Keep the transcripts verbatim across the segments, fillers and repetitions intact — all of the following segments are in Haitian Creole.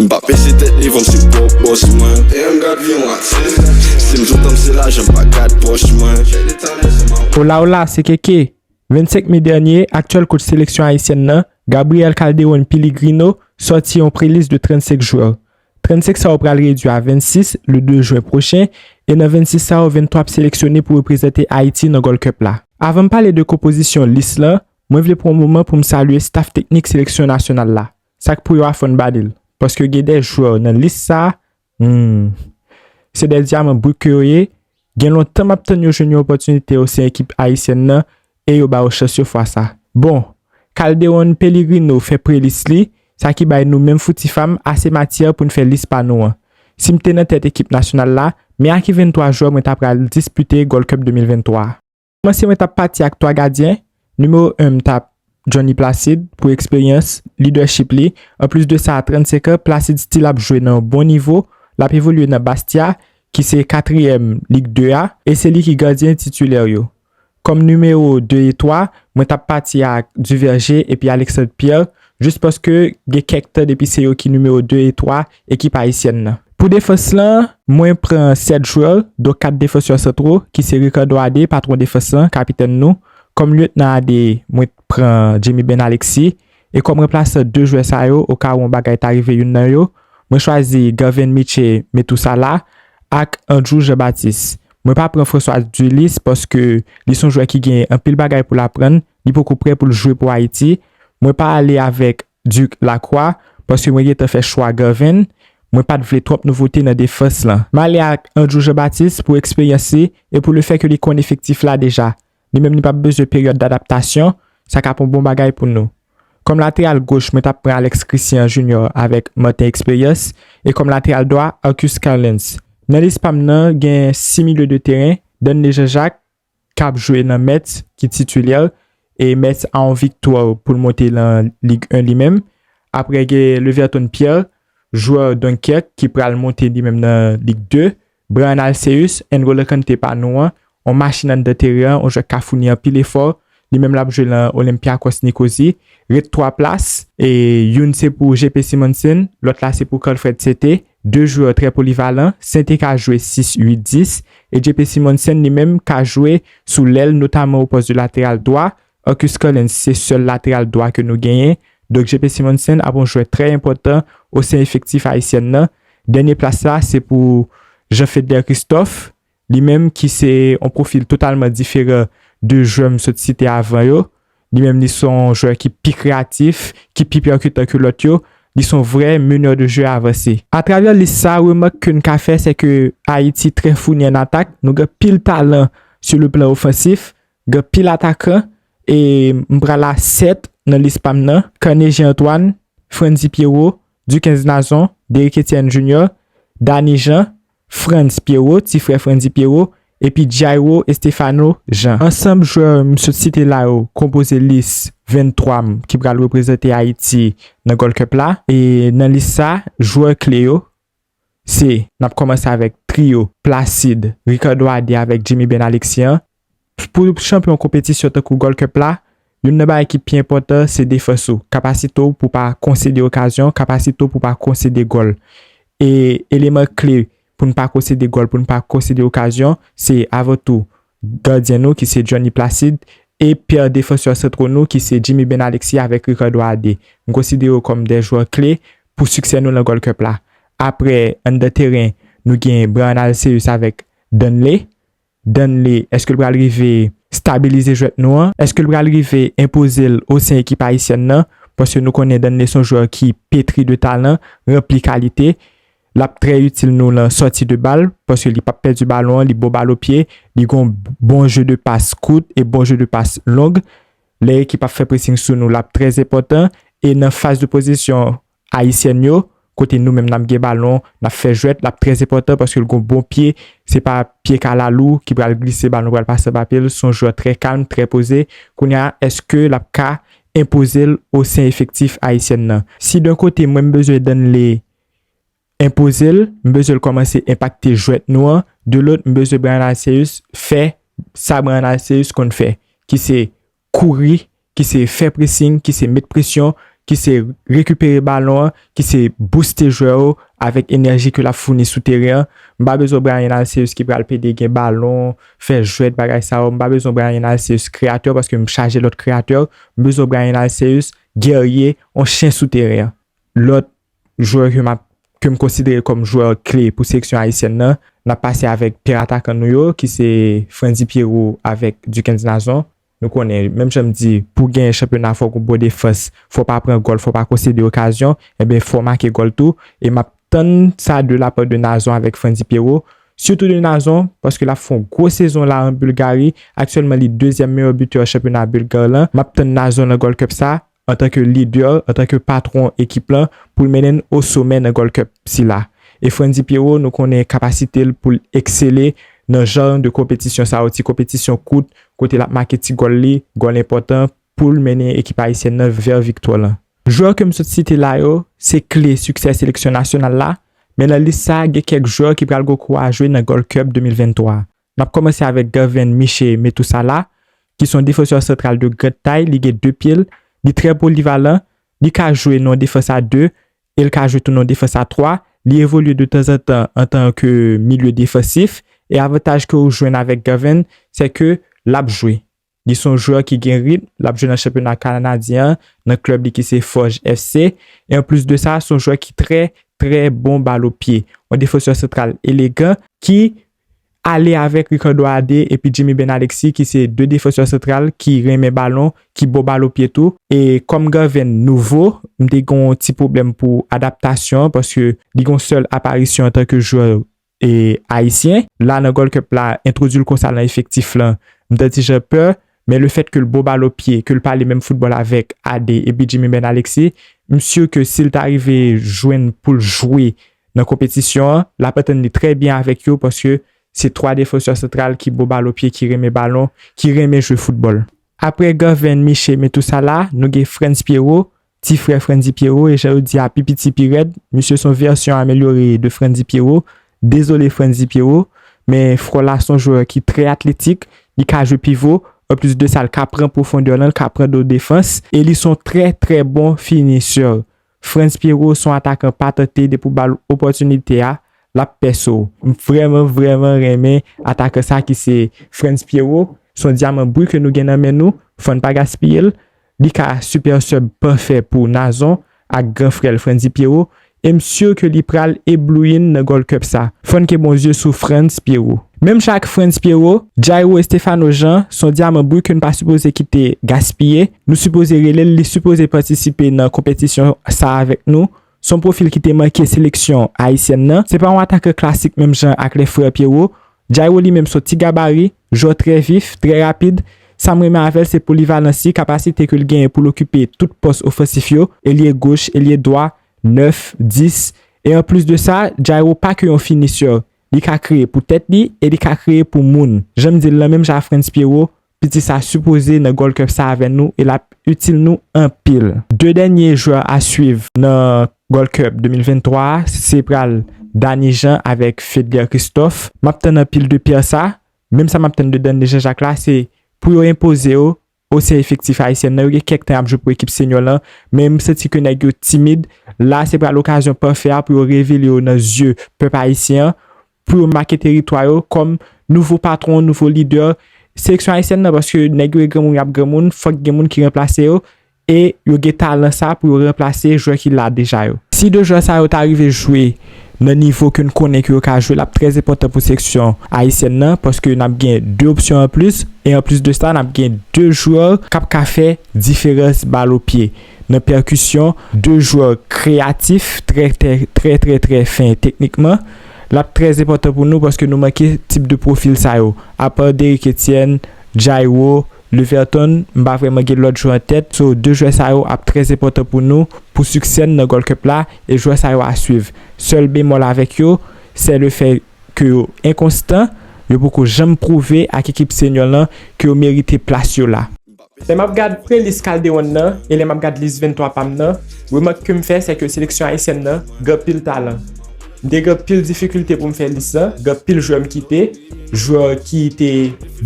M pa pese tèt devan m se pwòp bòs mwen. Damn, gad vyon atis. Si m sou tan m se lajan m pa gad pòch mwen. Hola, hola, se Keke. Vennsenk me dènye, aktyèl coach seleksyon ayisyèn nan, Gabriel Calderon Pellegrino, sòti yon prelist de trannsenk jwè. Trannsenk sa yo pral redui a vennsis le de jen pwochen, e nan vennsis sa yo, venntwa ap seleksyone pou reprezante Ayiti nan Gold Cup la. Avan m pale de konpozisyon lis lan, mwen vle pran yon moman pou m salye staff teknik seleksyon nasyonal la. Sa k pou yo a fò n ba li l, paske gen de jwè nan lis sa a, hmm, se de dyaman brit ke yo ye. Gen lontan m ap tann yo jwenn yon opòtinite o sen ekip ayisyèn nan, e yo ba yo chans yo fwa sa. Bon, Calderon Pellegrino fè prelis li, sa ki bay nou menm fouti fanm ase matyè pou n fè lis pa nou an. Si m te nan tèt ekip nasyonal la, men a ki venntwa jwè mwen ta pral dispite Gold Cup de mil venntwa a. Kòmanse mwen t ap pati ak twa gadyen. Nimewo en m t ap Johnny Placide pou eksperyans, lidèchip li. Anplis de sa, trannsenk an, Placide still ap jwe nan yon bon nivo. L ap evolye nan Bastia, ki se katriyèm Lig de a, e se li ki gadyen titilè yo. Kòm nimewo de e twa, mwen t ap pati ak Duverger epi Alexandre Pierre, jis paske gen kèk tan depi se yo ki nimewo de e twa ekip ayisyèn nan. Pou defans lan, mwen pran sèt jwè, donk kat defansè santwo, ki se Ricardo Ade, patwon defans lan, kapitèn nou. Kòm lyetnan Ade, mwen pran Jimmy Ben Alexis. E kòm ranplasan de jwè sa yo, oka yon bagay ta rive youn nan yo, mwen chwazi Gervin Miche Metusala ak Andrew Jean Baptiste. Mwen pa pran François Dulis paske li se yon jwè ki gen anpil bagay pou l aprann, li poko prè pou l jwe pou Ayiti. Mwen pa ale avèk Duc Lacroix, paske mwen gentan fè chwa Gervin, mwen pa t vle twòp nouvote nan defans lan. M ale ak Andrew Jean Baptiste pou eksperyans li e pou lefè ke li konn efektif la deja. Li menm li p ap bezwen peryòd dadaptasyon, sa k ap yon bon bagay pou nou. Kòm lateral goch, mwen t ap pran Alex Christian Junior avèk Martin Experience, e kòm lateral dwa, Arcus Callens. Nan lis pa m nan, gen sis milye de teren, Danley Jean-Jacques, k ap jwe nan Metz, ki titilè, e Metz a yon viktwa pou l monte nan Lig en li menm. Apre gen Leverton Pierre, jwè Dunkerque, ki pral monte li menm nan Lig de. Bryan Alceus, N'Golo Kanté pa nou an, yon machin anndan teren an, yon jwè k ka founi anpil efò. Li menm l ap jwe nan Olympiakos Nikozi. Ret twa plas, e youn se pou J P Simonsen, lòt la se pou Carlfred Sete. De jwè trè polivalan, Sete ka jwe sis, uit, dis, e J P Simonsen li menm ka jwe sou lèl, notaman o pòs de lateral dwa. Arcus Callens se sèl lateral dwa ke nou genyen. Donk J P Simonsen ap yon jwè trè enpòtan o sen efektif ayisyèn nan. Dènye plas la se pou Jean Fedler Christophe. Li menm ki se yon pwofil totalman diferan de jwè m sot site avan yo. Li menm li se yon jwè ki pi kreyatif, ki pi pèkitan ke lòt yo. Li se yon vrè meneur de jeu avanse. Atravè lis sa, remak ke n ka fè se ke Ayiti trè founi an atak. Nou gen pil talan sur le plan ofansif, gen pil atakan, e m pral a sèt nan lis pa m nan. Carné Jean Antoine, Frantzy Pierrot, Duckens Nazon, Derrick Etienne Junior, Dany Jean, Frantz Pierrot, ti frè Frantzy Pierrot, epi Jairo Estefano Jean. Ansanm jwè m sot site la yo konpoze lis venntwa m ki pral reprezante Ayiti nan Gold Cup la. E nan lis sa, jwè kle yo se, n ap kòmanse avèk triyo Placide, Ricardo Ade avèk Jimmy Ben Alexis an. Pou chanpyon konpetisyon tankou Gold Cup la, youn nan bagay ki pi enpòtan se defans ou, kapasite w pou pa konsede okazyon, kapasite w pou pa konsede gòl. E eleman kle pou n pa konsede gòl, pou n pa konsede okazyon, se avan tou gadyen nou ki se Johnny Placide e pè defansè santwo nou ki se Jimmy Ben Alexis avèk Ricardo Ade. M konsidere yo kòm de jwè kle pou siksè nou nan Gold Cup la. Apre, anndan teren, nou gen Bryan Alceus avèk Danley. Danley, èske l pral rive stabilize jwèt nou an? Èske l pral rive enpoze l o sen ekip ayisyèn nan? Paske nou konnen Danley se yon jwè ki petri de talan, ranpli kalite. L ap trè itil nou nan sòti de bal, paske li p ap pèdi balon an, li bon bal o pye, li gen yon bon je de pas kout e bon je de pas long. Lè ekip ap fè presing sou nou, l ap trè enpòtan. E nan faz de pozisyon ayisyèn yo, kote nou menm n ap gen balon, n ap fè jwèt, l ap trè enpòtan paske l gen yon bon pye. Se pa pye kalalou ki pral glise balon, pral pase anba pye l. Se yon jwè trè kalm, trè poze. Kounye a, èske l ap ka enpoze l o sen efektif ayisyèn nan? Si de yon kote, mwen m bezwen Danley enpoze l, m bezwen l kòmanse enpakte jwèt nou an. De lòt, m bezwen Bryan Alceus fè sa Bryan Alceus konn fè, ki se kouri, ki se fè presing, ki se met presyon, ki se rekipere balon an, ki se bouste jwè yo avèk enèji ke l ap founi sou teren an. M pa bezwen Bryan Alceus ki pral pede gen balon, fè jwèt, bagay sa yo. M pa bezwen Bryan Alceus kreyatè paske m chaje lòt kreyatè. M bezwen Bryan Alceus gèrye, on chen sou teren an. Lòt jwè ke m ap, ke m konsidere kòm jwè kle pou seleksyon ayisyèn nan, n ap pase avèk pye atakan nou yo, ki se Frantzy Pierrot avèk Duckens Nazon. Nou konnen, menm jan m di, pou genyen chanpyona, fòk ou bon defans, fò w pa pran gòl, fò w pa konsede okazyon, enben, fò w make gòl tou. E m ap tann sa de la part de Nazon avèk Frantzy Pierrot, sitou de Nazon, paske l ap fè yon gwo sezon la an Bilgari. Aktyèlman, li dezyèm meyè bitè chanpyona bilgar lan. M ap tann Nazon nan Gold Cup sa, antanke lidè, antanke patwon ekip lan, pou l mennen n o somè nan Gold Cup sila. E Frantzy Pierrot, nou konnen kapasite l pou l eksele nan jan de konpetisyon sa yo, ti konpetisyon kout, kote l ap make ti gòl li, gòl enpòtan, pou l mennen ekip ayisyèn nan vè viktwa lan. Jwè ke m sot site la yo, se kle siksè seleksyon nasyonal la, men nan lis sa, gen kèk jwè ki pral gen kouraj jwe nan Gold Cup de mil venntwa. N ap kòmanse avèk Gervin Miché Methousala, ki se yon defansè santral de grande taille, li gen de pye l, li trè polivalan, li ka jwe nan defans a de, e l ka jwe tou nan defans a twa, li evolye de tanzantan antanke milye defansif, e avantaj ke w jwenn avèk Gervin, se ke l ap jwe. Li se yon jwè ki gen ritm, l ap jwe nan chanpyona kanadyen an, nan klèb li ki se Forge F C. E anplis de sa, se yon jwè ki trè, trè bon bal o pye. Yon defansè santral elegan ki ale avèk Ricardo Ade epi Jimmy Ben Alexis, ki se de defansè santral ki renmen balon, ki bon bal o pye tou. E kòm Gervin nouvo, m te gen yon ti pwoblèm pou adaptasyon, paske li gen yon sèl aparisyon antanke jwè e ayisyen. La, nan Gold Cup la, entwodui l konsa nan efektif lan, m t ti jan pè, men lefètke l bon bal o pye, ke l pale menm foutbòl avèk Ade epi Jimmy Ben Alexis, m si ke si l ta rive jwenn pou l jwe nan konpetisyon an, l ap antann li trè byen avèk yo, paske se twa defansè santral ki bon bal o pye, ki renmen balon, ki renmen jwe foutbòl. Apre Gervin Miché Methousala, nou gen Frantz Pierrot, ti frè Frantzy Pierrot, e jan yo di a pi piti pi rèd, misye se yon vèsyon amelyore de Frantzy Pierrot. Dezole Frantzy Pierrot, men frè w la se yon jwè ki trè atletik, li ka jwe pivo, anplis de sa, l ka pran pwofondè lan, l ka pran do defans, e li se yon trè, trè bon finisè. Frantz Pierrot se yon atakan pa tante, depi w ba l opòtinite a, l ap pèse w. M vrèman, vrèman renmen atakan sa ki se Frantz Pierrot. Se yon dyaman bri ke nou gen nan men nou, fò n pa gaspiye l. Li ka super sub pafè pou Nazon ak gran frè l Frantzy Pierrot, e m si ke li pral eblouyi n nan Gold Cup sa. Fò n ke Bondye sou Frantz Pierrot. Menm jan ak Frantz Pierrot, Jairo Estefano Jean se yon dyaman bri ke n pa sipoze kite gaspiye. Nou sipoze rele l, li sipoze patisipe nan konpetisyon sa avèk nou. Se yon pwofil ki te manke seleksyon ayisyèn nan. Se pa yon atakan klasik menm jan ak lè frè Pierrot. Jairo li menm se yon ti gabari, jwè trè vif, trè rapid. Sa m renmen avè l, se polivalans li, kapasite ke l genyen pou l okipe tout pòs ofansif yo, elye goch, elye dwa, nèf, dis. E anplis de sa, Jairo pa ke yon finisè. Li ka kreye pou tèt li e li ka kreye pou moun. Jan m di l lan, menm jan ak Frantz Pierrot, piti sa sipoze nan Gold Cup sa avè nou e l ap itil nou anpil. De dènye jwè a swiv nan Gold Cup de mil venntwa a, se pral Dany Jean avèk Fedler Christophe. M ap tann anpil de pè sa. Menm sa m ap tann de Dany Jean Jacques la, se pou yo enpoze yo o sen efektif ayisyen nan. Yo gen kèk tan y ap jwe pou ekip senyò lan, men m santi ke nèg yo timid. La, se pral okazyon pafè a pou yo revele yo nan zye pèp ayisyen an, pou yo make teritwa yo kòm nouvo patwon, nouvo lidè seleksyon ayisyèn nan, paske nèg yo e granmoun, y ap granmoun, fòk gen moun ki ranplase yo, e yo gen talan sa pou yo ranplase jwè ki la deja yo. Si de jwè sa yo ta rive jwe nan nivo ke n konnen ke yo ka jwe, l ap trè enpòtan pou seleksyon ayisyèn nan, paske n ap gen de opsyon anplis, e anplis de sa, n ap gen de jwè k ap ka fè diferans bal o pye. Nan pèkisyon, de jwè kreyatif, trè, trè, trè, trè, trè fen teknikman. L ap trè enpòtan pou nou paske nou manke tip de pwofil sa yo. Apa Derrick Etienne, Jairo, Leverton, m pa vrèman gen lòt jwè an tèt. So, de jwè sa yo ap trè enpòtan pou nou, pou siksè n nan Gold Cup la, e jwè sa yo a swiv. Sèl bemòl avèk yo, se le fè ke yo enkonstan, yo poko janm pwouve ak ekip senyò lan ke yo merite plas yo la. Lè m ap gad pre-lis Calderon nan e lè m ap gad lis venntwa pa m nan, remak ke m fè, se ke seleksyon ayisyèn nan gen anpil talan. M te gen anpil difikilte pou m fè lis lan, gen anpil jwè m kite, jwè ki te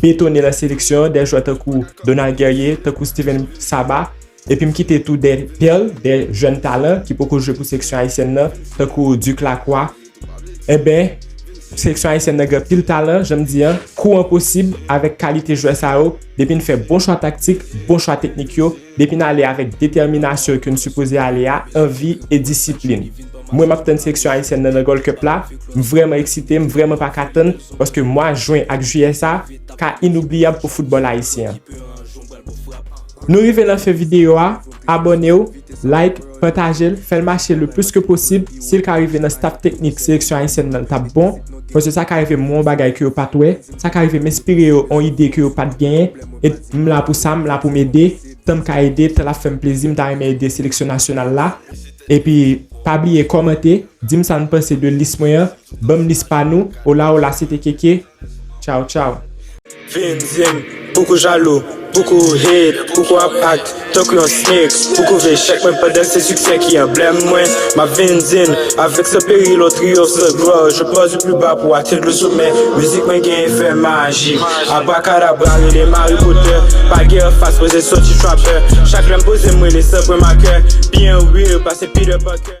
betonnen nan seleksyon an, de jwè tankou Donald Guerrier, tankou Steven Saba, Epi m kite tou de pèl, de jèn talan ki poko jwe pou seleksyon ayisyèn nan, tankou Duc Lacroix. Enben, seleksyon ayisyèn nan gen anpil talan, jan m di an, kou an posib avèk kalite jwè sa yo, depi n fè bon chwa taktik, bon chwa teknik yo, depi n ale avèk detèminasyon ke n sipoze ale a, anvi e disiplin. Mwen, m ap tann seleksyon ayisyèn nan nan Gold Cup la, m vrèman eksite, m vrèman pa ka tann, paske mwa jen ak jiyè sa ka inoubliyab pou foutbòl ayisyen an. Nou rive nan fen videyo a, abòne w, like, pataje l, fè l mache le plus ke posib. Si l ka rive nan staff teknik seleksyon ayisyèn nan, l t ap bon. Paske sa ka rive m wè yon bagay ke yo pa t wè. Sa ka rive m enspire yo yon ide ke yo pa t genyen. E m la pou sa, m la pou m ede. Tan m ka ede, tan l ap fè m plezi, m ta renmen ede seleksyon nasyonal la. Epi, pa bliye kòmante, di m sa n panse de lis mwen an, ban m lis pa nou, ola ola, se te Keke, tchaw tchaw. Vin di m, pouki w jalou, pouki w hate, pouki w ap act tankou yon snake, pouki w vle echèk mwen pandan se siksè ki anblèm mwen. M ap vin di n, avec ce péril au triomphe, ce gloire, je pars du plus bas pour atteindre le sommet. Mizik mwen gen efè majik, abrakadabra, rele Harry Potter. Pa gen anfas, poze soti trapper. Chak lè m poze m rele Saint Preux Marker. Byen real, pase Peter Parker.